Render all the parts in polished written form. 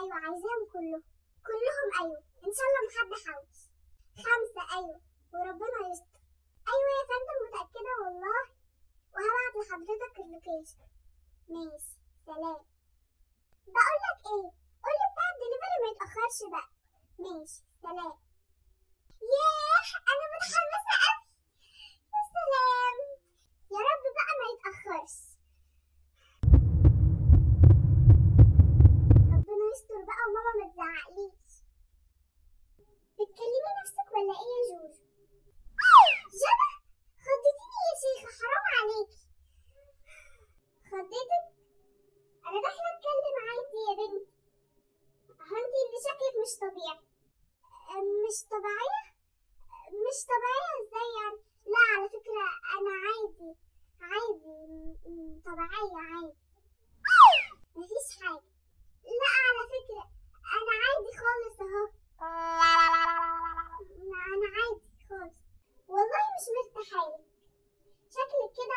ايوه عايزاهم كلهم كلهم، ايوه ان شاء الله محد حوش. 5 ايوه وربنا يستر. ايوه يا فندم متأكدة والله، وهبعت لحضرتك ال location. ماشي سلام. بقولك ايه، قولي بتاع الدليفري ما يتأخرش بقى. ماشي سلام. ياه انا متحمسة اوي، يا سلام، يا رب بقى ما يتأخرش. ربنا يستر بقى وماما ما تزعقليش. بتكلمي نفسك ولا ايه يا جوجو؟ جبه خضتيني يا شيخة، حرام عليكي. خضتك؟ انا داخلة اتكلم عادي يا بنتي، هو انتي اللي شكلك مش طبيعي. مش طبيعية؟ مش طبيعية ازاي يعني؟ لا على فكرة انا عادي عادي، طبيعية عادي، مفيش حاجة. لا على فكرة انا عادي خالص اهو، انا عادي خالص والله، مش مرتاحة. شكلك كده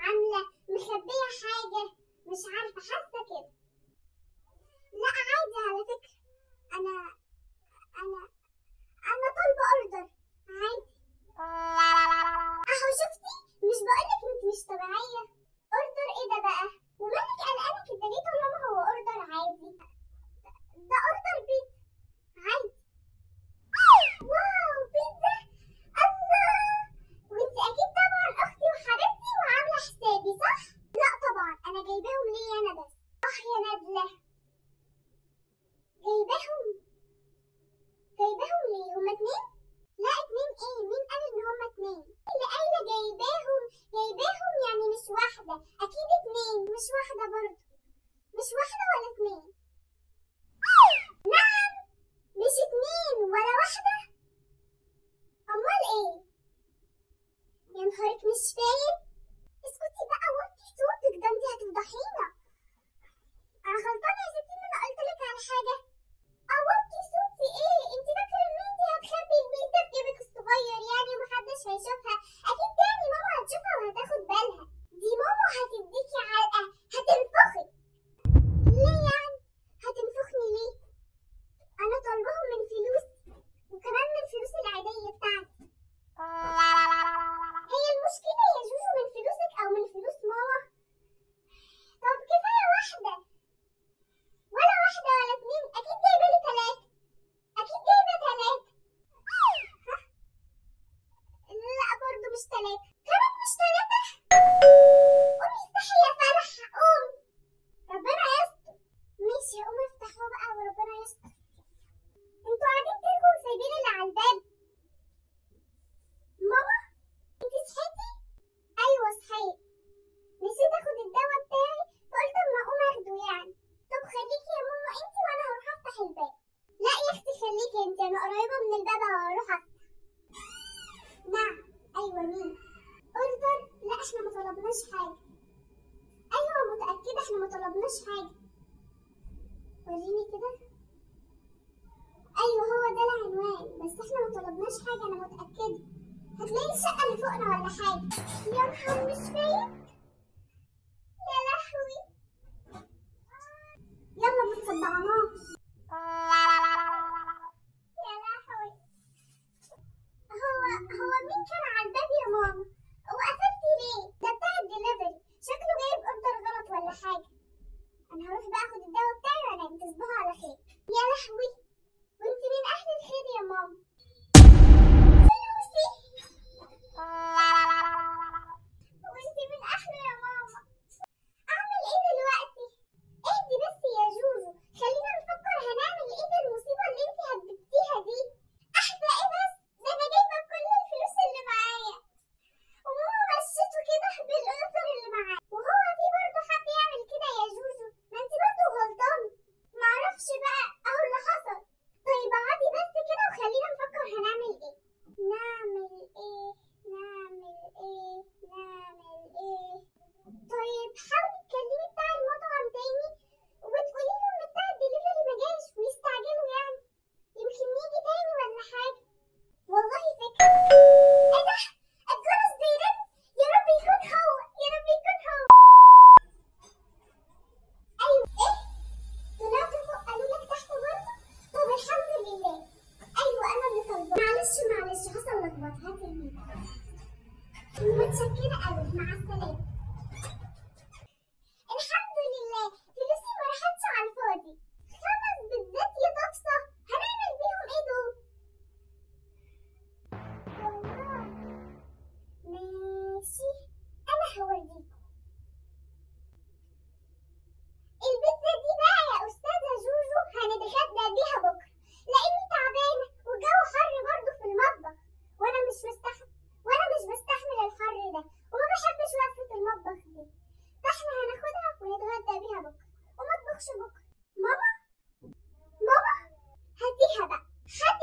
عاملة مخبية حاجة، مش عارفة، حاسة كده. لا عادي على فكرة، انا انا انا طالبة order عادي. اهو شفتي، مش بقولك انت مش طبيعية. order ايه ده بقى؟ ومالك قلقانة كده ليه طالما هو order عادي؟ ده order بيتزا عادي. wow بيتزا، الله، وانت اكيد طبعا اختي وحبيبتي وعاملة حسابي صح؟ لا طبعا انا جايباهم ليا انا بس. اه يا ندلة، جايباهم جايباهم ليه؟ هما 2؟ لا 2 ايه؟ مين قال ان هما 2؟ اللي قايله جايباهم جايباهم يعني مش واحدة، اكيد 2، مش واحدة برضه، مش واحدة ولا 2. نعم مش 2 ولا واحدة، امال ايه؟ يا نهارك مش فايت. اسكتي بقى وطي صوتك، ده انتي هتفضحينا. انا غلطانة يا ستي ان انا قلتلك على حاجة؟ اوطي صوتي ايه؟ انتي فاكرة ان انتي هتخبي البيتزا في جيبك الصغير يعني ومحدش هيشوفها؟ اكيد يعني ماما هتشوفها وهتاخد بالها. دي ماما هتديكي علقة، هتنفخك. ليه يعني؟ هتنفخني ليه؟ انا طالباهم من فلوسي، وكمان من فلوس العيدية بتاعتي. هي المشكلة يا جوجو من فلوسك او من فلوس ماما؟ طب كفاية واحدة، ولا واحدة ولا 2، أكيد جايبة لي 3، أكيد جايبة 3. ها؟ لا برضه مش 3، كمان مش 3. قومي افتحي يا فرح، قومي، ربنا يستر. ماشي قومي افتحوا بقى وربنا يستر. انتوا قاعدين تركوا وسايبين اللي على الباب. ماما انتي صحيتي؟ أيوه صحيت، نسيت اخد الدواء بتاعي فقلت اما اقوم اخده يعني. طب خليكي يا ماما انتي وانا هروح افتح الباب. لا يا اختي خليكي انتي، انا قريبه من الباب هروح افتح. نعم ايوه مين؟ order؟ لا احنا ما طلبناش حاجة. ايوه متاكدة احنا ما طلبناش حاجة. وريني كده. ايوه هو ده العنوان، بس احنا ما طلبناش حاجة انا متاكدة. هتلاقي الشقة اللي فوقنا ولا حاجة. يا نهار مش فايت، يا لهوي. يلا ما تصدعناش. يا لهوي، هو مين كان على الباب يا ماما؟ وقفلتي ليه؟ ده بتاع الدليفري، شكله جايب order غلط ولا حاجة. انا هروح بقى اخد الدواء بتاعي وانام، تصبحوا على خير. يا لهوي، وانت من اهل الخير يا ماما. فلوسي، وانت من اهل مع السلامة. الحمد لله فلوسي ما راحتش على الفاضي. 5 بيتزات يا طفصه، هنعمل بيهم ايه دول؟ والله ماشي، انا هوريكم. البيتزا دي بقى يا استاذه جوجو هنتغدى بيها بكره، لاني تعبانة والجو حر برضه في المطبخ، وانا مش بستحمل الحر ده، وما بحبش وقفه المطبخ دي، فاحنا هناخدها ونتغدى بيها بكره وما اطبخش بكره. ماما ماما هاتيها بقى، حد